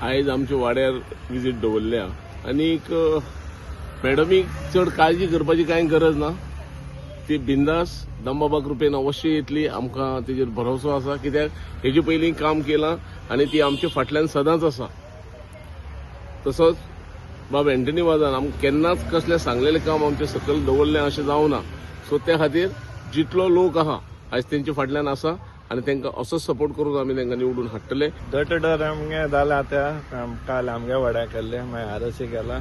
आयज आमच्या वाड्यार विजीट दवरल्या आनीक मॅडमीक चड काळजी करपाची कांय गरज ना. ती बिंदास दामबाबा कृपेन अवश्य येतली, आमकां तेजेर भरोसो आसा. कित्याक हेजे पयलीं काम केलां आनी ती आमच्या फाटल्यान सदांच आसा. तसोच बाब एंटनी वाजान आमकां केन्नाच कसलें सांगलेलें काम आमच्या सकयल दवरलें अशें जावना. सो त्या खातीर जितलो लोक आहा आयज तेंच्या फाटल्यान आसा आनी तांकां असोच सपोर्ट करून आमी तांकां निवडून हाडटले. डोर टू डोर आमगे जालें आतां. काल आमगे वड्या केल्ले, मागीर आरोसी केला.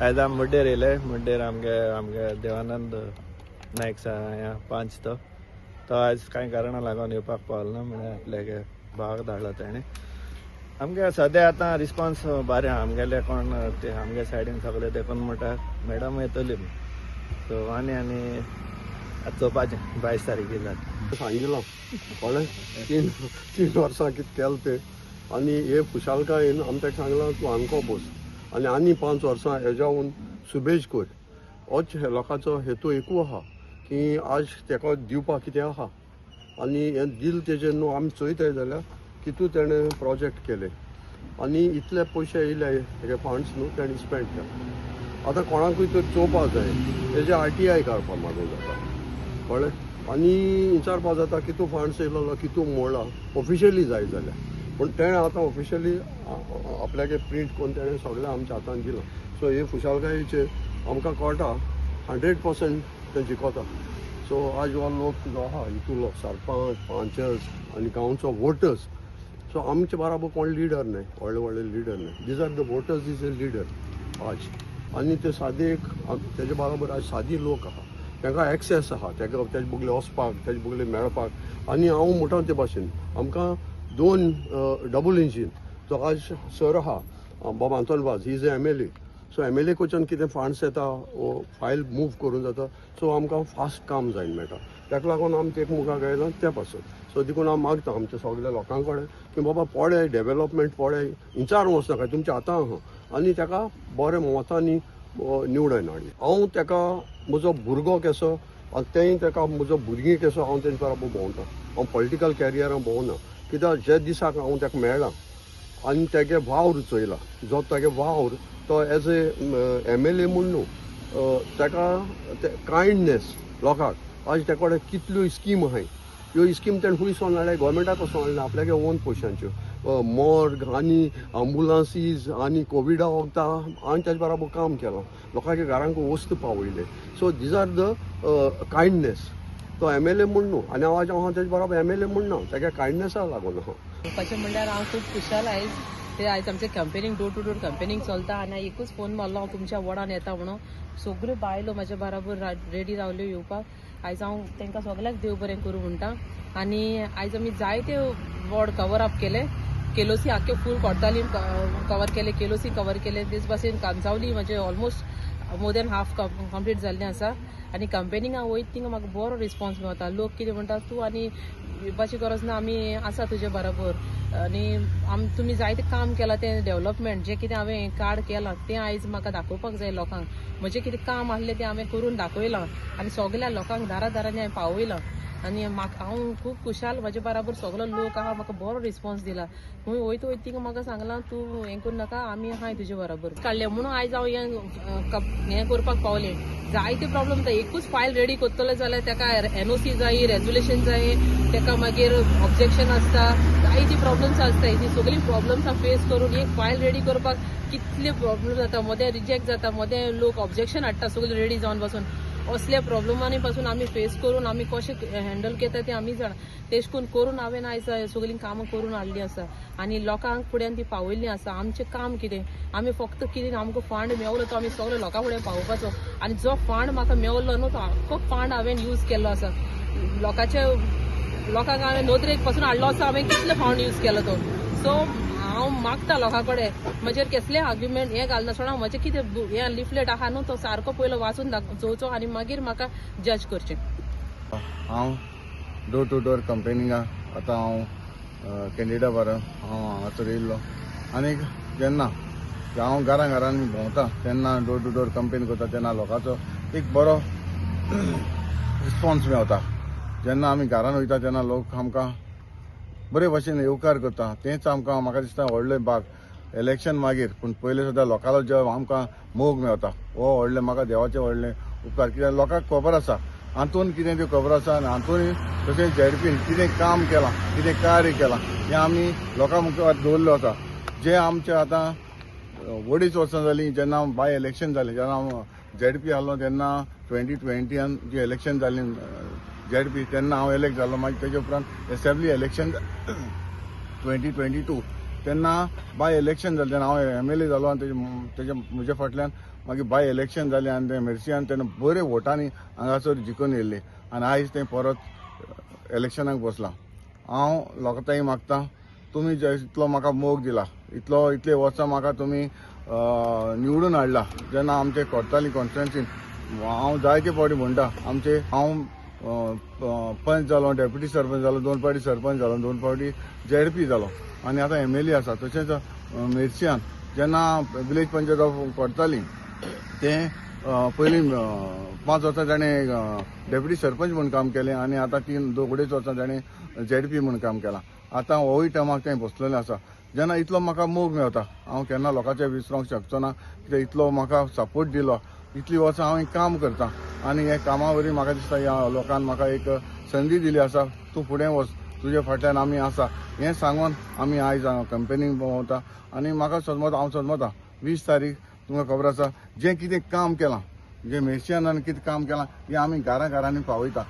आयज आमी मुड्डेर येयले. मुड्डेर आमगे आमगे देवानंद नायक ह्या पंच, तो तो आयज कांय कारणां लागून येवपाक पावलो ना म्हळ्यार आपल्याक भावाक धाडलो तेणें. आमगे सद्या आतां रिस्पॉन्स बरें आहा. आमगेले कोण ते आमगे सायडीन सगळे देखून म्हणटा मॅडम येतली. सो आनी आनी आतां चोवपाचें 22 तारखेर जाता. सांगिलां कळ्ळें, तीन तीन वर्सां कितें केलें तें आनी हे खुशालकायेन आमी ताका सांगलां तूं आमको बस आनी आनी 5 वर्सां हेज्याहून सुबेज कर. होच हे लोकांचो हेतू एकू आहा की आज ताका दिवपाक कितें आहा आनी हें दिल तेजेर न्हू आमी चोयताय जाल्यार कितू तेणें प्रोजेक्ट केले आनी इतले पयशे येयले हेगे फंड्स न्हू तेणें स्पेंड केले. आतां कोणाकूय तर चोवपाक जाय तेजे RTI काडपाक मागूंक जाता कळ्ळें. आनी विचारपाक जाता कितू फंड्स येयलो कितू मोडला ऑफिशियली जाय जाल्यार, पूण तेणें आतां ऑफिशियली आपल्यागे प्रिंट करून तेणें सगळें आमच्या हातान दिलां. सो हे खुशालकायेचेर आमकां कळटा 100% तें जिखता. सो आज हो लोक जो आहा हितूलो सरपंच पंचस आनी गांवचो वोटर्स, सो आमचे बराबर कोण लिडर न्हय, व्हडले व्हडले लिडर न्हय, these are the voters is a leader आज. आनी ते सादे एक तेजे बराबर आज सादी लोक आहा, तांकां एक्सेस आहा ताका तेजे बगले वचपाक तेजे बगले मेळपाक. आनी हांव म्हणटा ते भाशेन आमकां 2 डबल इंजीन जो आज सर आहा बाबा Anton Vaz, he is a MLA. So MLA कडच्यान कितें फंड्स येता फायल मूव करून जाता, सो आमकां फास्ट काम जायन मेळटा. ताका लागून आमी ते मुखार आयला त्या पासून. सो देखून हांव मागता आमच्या सगल्या लोकां कडेन की बाबा पळय डेवलपमेंट पळय इंचार वचनाका तुमच्या हातां आहा आनी ताका बरे मतांनी निवडून हाडली. हांव ताका म्हजो भुरगो केसो आनी तेंय ताका म्हजो भुरगीं केसो हांव तेंचे बराबर भोंवता. हांव पॉलिटिकल कॅरियरान भोंवना कित्याक जे दिसाक हांव ताका मेळ्ळा आनी तेगे वावर चोयला, जो तेगे वावर तो एज ए MLA म्हूण न्हू, ताका कायंडनेस लोकांक आज ते कडेन कितल्यो स्कीम आहाय, ह्यो स्कीम तेणें खंय सोन हाडल्या गोवोरमेंटाक कसो हाडल्या आपल्यागे ओन पयशांच्यो मॉर्ग आनी आंबुलन्सीज आनी कोविडा वखदां आनी तेजे बराबर काम केलां, लोकांच्या घरांक वस्तू पावयले. So these are the kindness तो MLA म्हूण न्हू आनी हांव आज हांव तेजे बराबर MLA म्हूण ना, तेगे कायंडनेसा लागून आहा. म्हणपाचें म्हणल्यार हांव खूब खुशाल आयज. ते आयज आमचें campaigning door to door campaigning चलता आनी एकूच फोन मारलो हांव तुमच्या वॉर्डान येता म्हणून. सगळ्यो बायलो म्हाज्या बराबर रेडी रावल्यो येवपाक. आयज हांव तांकां सगळ्यांक देव बरें करूं म्हणटा. आनी आयज आमी जायते वॉर्ड कवर अप केले. केलोसी आख्खे फूल कोर्तालीम कवर केले, केलोसी कवर केले, तेच भाशेन कांसावली म्हजे almost more than half complete जाल्लें आसा. आनी कंपेनिंगा वयता थिंगा म्हाका बरो रिस्पॉन्स मेळटा. लोक कितें म्हणटा तूं आनी भिवपाची गरज ना, आमी आसा तुजे बराबर आनी तुमी जायतें काम केलां तें डेवलपमेंट जें कितें हांवें कार्ड केलां तें आयज म्हाका दाखोवपाक जाय लोकांक. म्हजें कितें काम आसलें तें हांवें करून दाखयलां आनी सगल्या लोकांक दारा दारांनी हांवें पावयलां. आनी म्हाका हांव खूब खुशाल, म्हजे बराबर सगलो लोक आहा, म्हाका बरो रिस्पॉन्स दिला. खंय वयता वयता थिंगा म्हाका सांगलां तूं हें करूं नाका, आमी आहाय तुजे बराबर काडलें म्हणून आयज हांव हें करपाक पावलें. जायते प्रॉब्लम जाता, एकूच फायल रेडी करतले जाल्यार ताका NOC जाय, रेजोल्युशन जाय, ताका मागीर ऑब्जेक्शन आसता, जायती प्रॉब्लम्स आसता. ती सगळीं प्रॉब्लम्सां फेस करून एक फायल रेडी करपाक कितले प्रॉब्लम जाता, मदें रिजेक्ट जाता, मदें लोक ऑब्जेक्शन हाडटा सगळीं रेडी जावन पासून. असल्या प्रॉब्लमांनी पासून आमी फेस करून आमी कशें हँडल केता तें आमी जाणा. तेश करून करून हांवें आयज सगळीं कामां करून हाडलीं आसा आनी लोकांक फुड्यान ती पावयल्लीं आसा. आमचें काम कितें, आमी फक्त कितें आमकां फंड मेवलो तो आमी सगळे लोकां फुड्यान पावोवपाचो. आनी जो फंड म्हाका मेवलो न्हू तो आख्खो फंड हांवें यूज केल्लो आसा. लोकांक हांवें नदरेक पासून हाडलो आसा, हांवें कितले फंड यूज केलो तो. सो हांव मागता लोकां कडेन म्हजेर कसलें आर्ग्युमेंट हें घालनासतना म्हजें कितें हें लिफलेट आहा न्हू तो सारको पयलो वाचून चोवचो आनी मागीर म्हाका जज करचें. हांव डोर टू डोर कंपेनिंगा आतां हांव कॅन्डिडा बारा हांव हांगासर येयल्लो आनी जेन्ना हांव घरां घरान भोंवता तेन्ना डोर टू डोर कंपेन करता तेन्ना लोकांचो एक बरो रिस्पॉन्स मेवता. जेन्ना आमी घरान वयता तेन्ना लोक आमकां बरे भाशेन येवकार करता, तेंच आमकां म्हाका दिसता व्हडलें भाग. इलेक्शन मागीर, पूण पयलीं सुद्दां लोकांलो जो आमकां मोग मेवता हो व्हडलें म्हाका देवाचें व्हडलें उपकार. कित्याक लोकांक खबर आसा हातून कितें तें खबर आसा आनी हातून तशें झेडपीन कितें काम केलां, कितें कार्य केलां हें आमी लोकां मुखार दवरलें आसा. जे आमचे आतां 2.5 वर्सां जालीं जेन्ना बाय इलेक्शन जालें, जेन्ना हांव झेडपी आहलो तेन्ना 2020 जी इलेक्शन जालीं झेडपी तेन्ना हांव इलेक्ट जालो. मागीर तेजे उपरांत एसेंब्ली इलेक्शन 2022 तेन्ना बाय इलेक्शन जालें, तेन्ना हांव एमएलए जालो आनी तेजे म्हज्या फाटल्यान मागीर बाय इलेक्शन जालें आनी ते मेर्सियान तेन्ना बरे वोटांनी हांगासर जिखून येयल्ले आनी आयज तें परत इलेक्शनाक बसलां. हांव लोकां ताई मागता, तुमी जे इतलो म्हाका मोग दिला, इतलो इतले वर्सां म्हाका तुमी निवडून हाडला. जेन्ना आमचे कोर्ताली कॉन्स्टिट्युएन्सीन हांव जायते फावटी म्हणटा, आमचे हांव पंच जालो, डेप्युटी सरपंच जालो, 2 फावटी सरपंच जालो, 2 फावटी झेडपी जालो आनी आतां एमएलए आसा. तशेंच मेर्सियान जेन्ना विलेज पंचायत ऑफ कोर्ताली तें पयलीं 5 वर्सां ताणें डेप्युटी सरपंच म्हूण काम केलें आनी आतां 3-2.5 वर्सां ताणें झेडपी म्हूण काम केलां. आतां होय टर्माक तें बसलेलें आसा. जेन्ना इतलो म्हाका मोग मेवता हांव केन्ना लोकांचे विसरोंक शकचो ना, कित्याक इतलो म्हाका सपोर्ट दिलो, इतलीं वर्सां हांव काम करता आनी हे कामा वरवीं म्हाका दिसता ह्या लोकान म्हाका एक संदी दिली आसा, तूं फुडें वच, तुजे फाटल्यान आमी आसा हें सांगून आमी आयज कंपेनीक भोंवता. आनी म्हाका समजता, हांव समजता 20 तारीख तुमकां खबर आसा जें कितें काम केलां, जें मेर्शियान कितें काम केलां हें आमी घरां घरांनी पावयता.